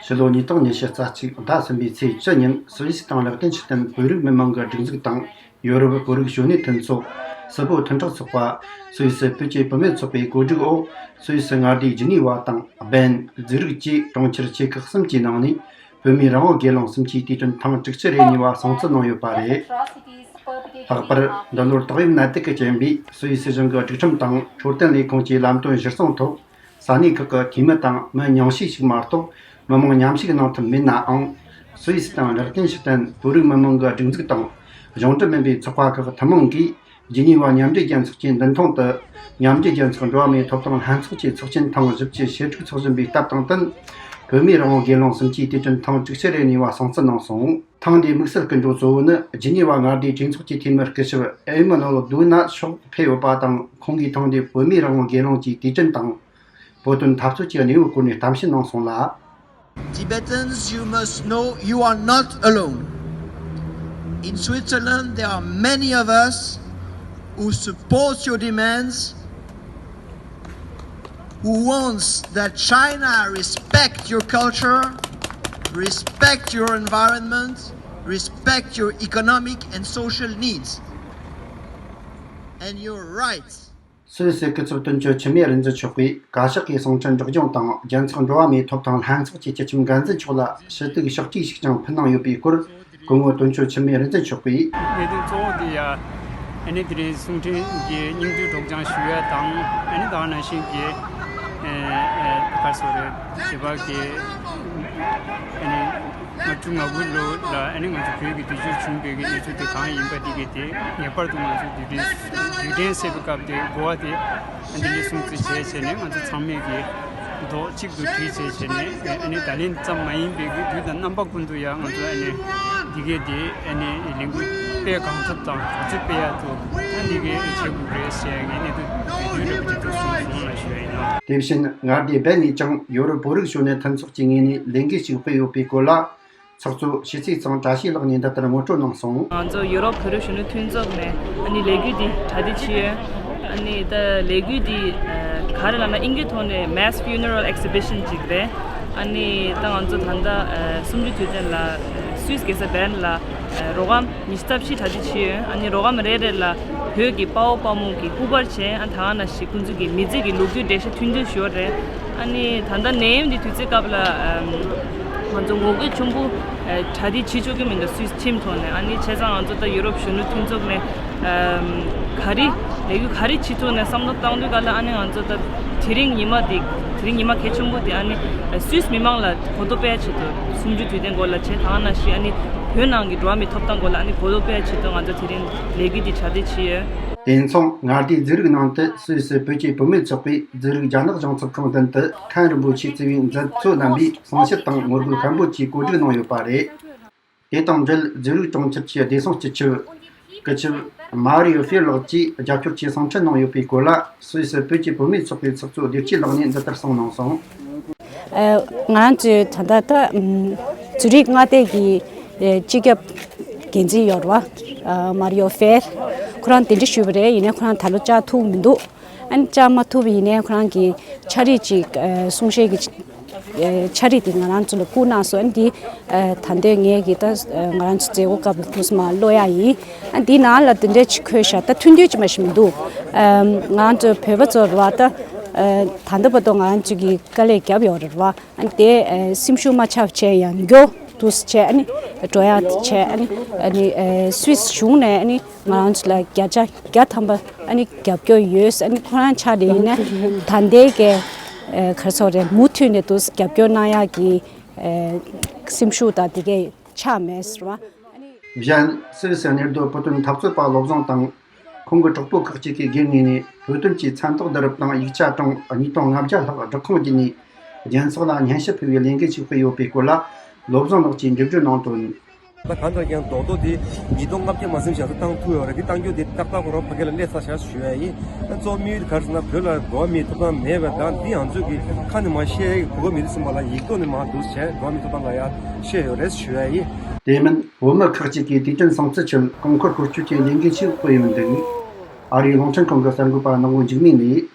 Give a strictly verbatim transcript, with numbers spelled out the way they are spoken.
ཕྱི་ལོ་ཉིས་སྟོང་ཉི་ཤུ་རྩ་གཅིག་ཟླ་གསུམ་པའི་ཚེས་བཅུ་ཉིན་སུད་སི་དང་ལེགས་ལྡན་ཕྱིར་འཐེན་བོད་རིགས་མི་མང་གི་སྒྲིག་འཛུགས་དང་། ཡོ་རོབ་བོད་རིགས་གཞོན་ནུའི་མཐུན་ཚོགས། སུད་བོད་མཐུན་གྲོགས་ཚོགས་པ། སུད་སི་བོད་ཀྱི་བུད་མེད་ཚོགས་པའི་གོ་སྒྲིག་འོག་སུད་སི་མངའ་སྡེ་ཇི་ནི་ཝ་དང་སྦན། ཛི་རིག་བཅས་གྲོང་ཁྱེར་ཆེ་ཁག་གསུམ་གྱི་ནང་ནས་བོད་མིའི་རང་དབང་སྒེར་ལངས་གསུམ་བཅུའི་དུས་དྲན་ཐེངས་དྲུག་ཅུ་རེ་གཉིས་པ་སྲུང་བརྩི་གནང་ཡོད་པ་རེད། ལྷག་པར་འདི་ལོར་ཏོག་དབྱིབས་ནད་དུག་གི་རྐྱེན་པས་སུད་སི་གཞུང་གི་སྒྲིག་ཁྲིམས་དང་འཕྲོད་བསྟེན་ལས་ཁུངས་ཀྱི་ལམ་སྟོན་གཞིར་བཟུང་ཐོག་ས་གནས་ཁག་གི་འཐུས་མི་དང་མི་ཉུང་ཤས་ཤིག་མ་གཏོགས་མི་མང་མཉམ་ཞུགས་གནང་ཐུབ་མེད་ནའང་། སུད་སི་དང་ལེགས་ལྡན་ཕྱིར་འཐེན་བོད་རིགས་མི་མང་གི་སྒྲིག་འཛུགས་དང་། གཞུང་འབྲེལ་མིན་པའི་ཚོགས་པ་ཁག་ཐུན་མོང་གིས་ཇི་ནི་ཝ་མཉམ་འབྲེལ་རྒྱལ་ཚོགས་ཀྱི་མདུན་ཐང་དུ་མཉམ་འབྲེལ་རྒྱལ་ཚོགས་འགྲོ་བ་མིའི་ཐོབ་ཐང་ལྷན་ཚོགས་ཀྱི་ཚོགས་ཆེན་ཐེངས་བཞི་བཅུ་ཞེ་དྲུག་འཚོགས་བཞིན་པའི་སྟབས་དང་བསྟུན། བོད་མིའི་རང་དབང་སྒེར་ལངས་གསུམ་བཅུའི་དུས་དྲན་ཐེངས་དྲུག་ཅུ་རེ་གཉིས་པ་སྲུང་བརྩི་གནང་སོང་། ཐེངས་འདིའི་དམིགས་བསལ་སྐུ་མགྲོན་གཙོ་བོ་ནི་ཇི་ནི་ཝ་མངའ་སྡེའི་གྲོས་ཚོགས་ཀྱི་འཐུས་མི་སྐུ་ཞབས་ཨེ་མ་ནོ་ལ་དུ་ན་མཆོག་ཕེབས་ཡོད་པ་དང་། ཁོང་གིས་ཐེངས་འདིའི་བོད་མིའི་རང་དབང་སྒེར་ལངས་ཀྱི་དུས་དྲན་དང་། བོད་དོན་འཐབ་རྩོད་ཀྱི་གནས་བབ་སྐོར་ནས་གཏམ་བཤད་གནང་སོང་ལ། Tibetans, you must know you are not alone. In Switzerland, there are many of us who support your demands, who wants that China respect your culture, respect your environment, respect your economic and social needs and your rights. སུད་སི་སྐུ་ཚབ་དོན་གཅོད་འཆི་མེད་རིག་འཛིན་མཆོག་གིས་བཀའ་ཤག་གི་གསུང་འཕྲིན་སྒྲོག་སྦྱོང་དང་རྒྱལ་ཚོགས་འགྲོ་བ་མིའི་ཐོབ་ཐང་ལྷན་ཚོགས་ཀྱི་སྤྱི་ཁྱབ་འགན་འཛིན་མཆོག་ལ་ཞུ་གཏུག་ཕྱོགས་བསྒྲིགས་ཤིག་ཀྱང་ཕུལ་གནང་ཡོད་པའི་སྐོར། སྐུ་ངོ་དོན་གཅོད་འཆི་མེད་རིག་འཛིན་མཆོག་གིས། གནད་དོན་གཙོ་བོ་དེ་ཡ། ཨ་ནི་དེ་རིང་གསུང་འཕྲིན་གྱི་སྙིང་བསྡུས་སྒྲོག་སྦྱང་ཞུ་ཡ་དང་། ཨ་ནི་ད་ག་ནང་བཞིན་གྱི་ཨེ་ཨེ་ག་སོ་རེད། དེ་བར་གྱི་ཨ་ནི་ལྔ་བཅུ་ང་དགུ་ལོ་ལ་ཨ་ནི་ང་ཚོ་བོད་ཀྱི་དུས་སྦྱོར་བྱུང་བའི་གི་གནས་ཚུལ་དེ་གང་ཡིན་པ་དེ་གི་དེ་ངེས་པར་དུ་ང་ཚོ་དུས་དྲན་དུས་དྲན་གསལ་བའི་སྐབས་དེ་གོ་བ་དེ་ཨ་ནི་སྲུང་བརྩི་བྱས་བྱས་ནས་ང་ཚོ་ཚང་མས་གི་མདོག་གཅིག་ཏུ་བསྒྲིལ་བྱས་བྱས་ནས་ཨ་ནི་ད་ལན་ཙམ་མ་ཡིན་པའི་གི་དུས་དང་རྣམ་པ་ཀུན་ཏུ་ཡང་ང་ཚོ་ཨ་ནི་འདི་གའི་དེ་ཨ་ནི་ལས་འགུལ་སྤེལ་གང་ཐུབ་དང་ག་ཚོད་སྤེལ་ཡ་ཐུབ་ཨ་འདི་གའི་བྱེད་དགོས་རེད་ཟེར་ཡ་གི་གནད་དོན་དེ་དུས་རབས་ཀྱི་དུས་སུ་སོང་ལ་ཞུ་ཡ་ཡིན། དེ་བཞིན་མངའ་སྡེ་སྦན་ནས་ཀྱང་ཡོ་རོབ་བོད་རིགས་གཞོན་ནུ་མཐུན་ཚོགས་ཀྱི་ངོས་ནས་ལས་འགུལ་ཞིག་སྤེལ་ཡོད་པའི་སྐོར་ལ། ཚོགས་གཙོ་ཞི་ཚེ་ཚང་བཀྲ་ཤིས་ལགས་ནས་འདི་ལྟར་ངོ་སྤྲོད་གནང་སོང་། ང་ཚོ་ཡོ་རོབ་བོད་རིགས་གཞོན་ནུ་མཐུན་ཚོགས་ནས་ཨ་ནི་ལས་འགུལ་འདི་གྲ་སྒྲིག་བྱས་ཡོད། ཨ་ནི་ད་ལས་འགུལ་འདི་ཨ་ག་རེ་ལབ་ན་ཨིན་སྐད་ཐོག་ནས་Mass Funeral Exhibition ཅིག་རེད། ཨ་ནི་ད་ང་ཚོ་ད་ལྟ་ཨ་གསུམ་བཅུའི་དུས་དྲན་ལ་ཨ་སུད་སི་རྒྱལ་ས་སྦན་ལ་ཨ་རོ་སྒམ་ཉི་ཤུ་རྩ་བཞི་གྲ་སྒྲིག་བྱས་ཡོད། ཨ་ནི་རོ་སྒམ་རེ་རེ་ལ་བོད་ཀྱི་དཔའ་བོ་དཔའ་མོ་གི་སྐུ་པར་བྱས། ཨ་ད་ག་ནང་བཞིན་ཁོང་ཚོ་གི་མི་ཚེ་གི་ལོ་རྒྱུས་འགྲེལ་བཤད་ཐུང་ཐུང་ཞུ་བ་རེད། ཨ་ནི་ད་ལྟ་ནད་ཡམས་འདི་དུས་ཚོད་སྐབས་ལ་ཨམ་ང་ཚོ་ངོ་རྒོལ་ཆེན་པོ་ཨ་གྲ་སྒྲིག་བྱེད་ཆོག་གི་མི་འདུག་སུད་སི་ཁྲིམས་ཐོག་ནས། ཨ་ནི་བྱས་ཙང་ང་ཚོ་ད་ཡུ་རོབ་གཞོན་ནུ་མཐུན་ཚོགས་ནས་ཨམ་ག་རེ་ལས་འགུལ་ག་རེ་བྱེད་ཐུབ་ནས་བསམ་བློ་བཏང་དུས་ག་ལ་ཨ་ནི་ང་ཚོ་ད་དེ་རིང་ཉི་མ་འདི་དེ་རིང་ཉི་མ་གལ་ཆེན་པོ་འདི་ཨ་ནི་སུད་སི་མི་མང་ལ་གོ་རྟོགས་སྤེལ་ཆེད་དུ་གསུམ་བཅུའི་དུས་དྲན་སྐོར་ལ་བྱས། ད་ག་ནང་བཞིན་ཨ་ནི་བོད་ནང་གི་འགྲོ་བ་མིའི་ཐོབ་ཐང་སྐོར་ལ་ཨ་ནི་གོ་རྟོགས་སྤེལ་ཆེད་དུ་ང་ཚོ་དེ་རིང་ལས་འགུལ་འདི་གྲ་སྒྲིག་བྱས་ཡོད། དེ་མཚུངས་མངའ་སྡེ་ཛི་རིག་ནང་དུ་སུད་སི་བོད་ཀྱི་བུད་མེད་ཚོགས་པས་ཛི་རིག་རྒྱ་ནག་གཞུང་ཚབ་ཁང་མདུན་དུ་མཁན་རིན་པོ་ཆེས་གཙོས་པའི་མཛད་གཙོ་རྣམ་པས་གསུང་བཤད་དང་ངོ་རྒོལ་སྐད་འབོད་ཀྱི་གོ་སྒྲིག་གནང་ཡོད་པ་རེད། དེ་དང་འབྲེལ་ཛི་རིག་གྲོང་ཁྱེར་གྱི་བདེ་སྲུང་སྤྱི་ཁྱབ་སྐུ་ཁྱབ་མ་རི་ཡོ་ཧྥེར་ལགས་ཀྱིས་རྒྱབ་སྐྱོར་གྱི་གསུང་འཕྲིན་གནང་ཡོད་པའི་སྐོར་ལ་སུད་སི་བོད་ཀྱི་བུད་མེད་ཚོགས་པའི་ཚོགས་གཙོ་བདེ་སྐྱིད་ལགས་ནས་འདི་ལྟར་གསུངས་གནང་སོང་། ཨ། ང་རང་ཚོའི་ད་ལྟ་ད་ཨམ་ཛུ་རིག་མངའ་སྡེ་གི་ཨེ་སྤྱི་ཁྱབ་འགན་འཛིན་ཡོད་རེད་བ། ཨ། མ་རི་ཡོ་ཧྥེར། ཁོ་རང་གདན་འདྲེན་ཞུས་པ་རེད། ཡིན་ནའི་ཁོ་རང་ད་ལོ་བཅར་ཐུབ་མི་འདུག་ཨ་ནི་བཅར་མ་ཐུབ་པ་ཡིན་ནའི་ཁོ་རང་གི་ཕྱག་བྲིས་ཅིག་ཨ་གསུང་བཤད་ཀྱི་ཨ་ཕྱག་བྲིས་དེ་ང་རང་ཚོ་ལ་བསྐུར་གནང་སོང་། ཨ་ནི་དེ་ཨ་ད་ལྟའི་ངས་ཀྱི་ད་ཨ་ང་རང་ཚོ་མཛད་སྒོ་སྐབས་ལ་ཐུགས་སུ་མ་ལོ་ཡ་ཡིན། ཨ་ནི་དེའི་ནང་ལ་དེ་འདྲས་ཅིག་འཁོད་ཤག་ད་ཐུང་ཐུང་ཅིག་མ་ཞིག་མི་འདུག་ཨ་ང་རང་ཚོ་བོད་པ་ཚོ་རེད་བ། ད་ཨ་ད་ལྟ་བར་དུ་ང་རང་ཚོ་གི་དཀའ་ལས་བརྒྱབ་ཡོད་རེད་བ། ཨ་ནི་དེ་ཨ་སེམས་ཤུགས་མ་ཆག་བྱས་ཡང་མགྱོགས་འདུག་སེ་བྱས། ཨ་ནི་འགྲོ་ཡག་བྱས། ཨ་ནི་ཨ་ནི་ཨ་སུད་སི་གཞུང་ནས་ཨ་ནི་ང་རང་ཚོ་ལ་བརྒྱ་ཆ་བརྒྱ་ཐམ་པ་ཨ་ནི་རྒྱབ་སྐྱོར་ཡོད། ཨ་ནི་ཁོ་རང་ཆ་ནས་ཡིན་ན་ད་ལྟའི་གི་ཨ་ག་རེ་ཟེར་དགོས་རེད། མུ་མཐུད་ནས་འདུག་སེ་རྒྱབ་སྐྱོར་གནང་ཡག་གི་ཨ་སེམས་ཤུགས་དང་དེ་གས་ཆག་མེད་ཟེར་བ། ཨ་ནི། གཞན། སུད་སི་གནས་སྡོད་བོད་དོན་འཐབ་རྩོད་པ་བློ་བཟང་དང་། ཁོང་གི་གྲོགས་པོ་ཁག་ཅིག་གིས་སྒེར་ངོས་ནས་བོད་དོན་གྱི་མཚན་རྟགས་བསྡུ་རུབ་དང་ཡིག་ཆ་གྲངས་ཉིས་སྟོང་ལྔ་བརྒྱ་ལྷག་སྦྲག་ཁང་བརྒྱུད་ནས་རྒྱལ་ཚོགས་ལ་སྙན་ཞུ་ཕུལ་བའི་ལས་འགུལ་ཞིག་སྤེལ་ཡོད་པའི་སྐོར་ལ་བློ་བཟང་ལགས་ཀྱིས་འགྲེལ་བརྗོད་གནང་དོན། ད་གང་ལྟར་ཀྱང་རྡོག་རྡོག་དེ་ཉིས་སྟོང་ལྔ་བརྒྱ་མ་ཟིན་ཞག་ཚོད་བཏང་ཐུབ་ཡོད་རེད། དེ་བཏང་རྒྱུ་དེ་ཏག་ཏག་ཁོ་རང་ཕ་གི་ལ་སླེབས་ཚར་ཤག་ཞུ་ཡ་ཡིན། ཨ་གཙོ་བོ་དམིགས་ཡུལ་ག་རེ་ཟེར་ན་བོད་ལ་འགྲོ་བ་མིའི་ཐོབ་ཐང་མེད་པ་དང་། འདི་ང་ཚོ་གི་ཁ་ནས་མ་བཤད་གོ་གོ་མི་རིགས་ཚང་མ་ལ་ཡིག་ཐོག་ནས་མ་འདུག་བྱས་འགྲོ་བ་མིའི་ཐོབ་ཐང་ལ་ཡ་བཤད་ཡོད་རེད་ཞུ་ཡ་ཡིན། དེ་མིན་བོད་མི་ཁག་ཅིག་གིས་དུས་དྲན་སྲུང་བརྩི་ཆེད་རྐང་འཁོར་སྐོར་སྐྱོད་ཀྱི་ལས་འགུལ་ཞིག་སྤེལ་ཡོད་འདུག་ཨ་རིའི་རླུང་འཕྲིན་ཁང་གི་གསར་འགོད་པ་ནག་པོ་འཇིགས་མེད་ནས་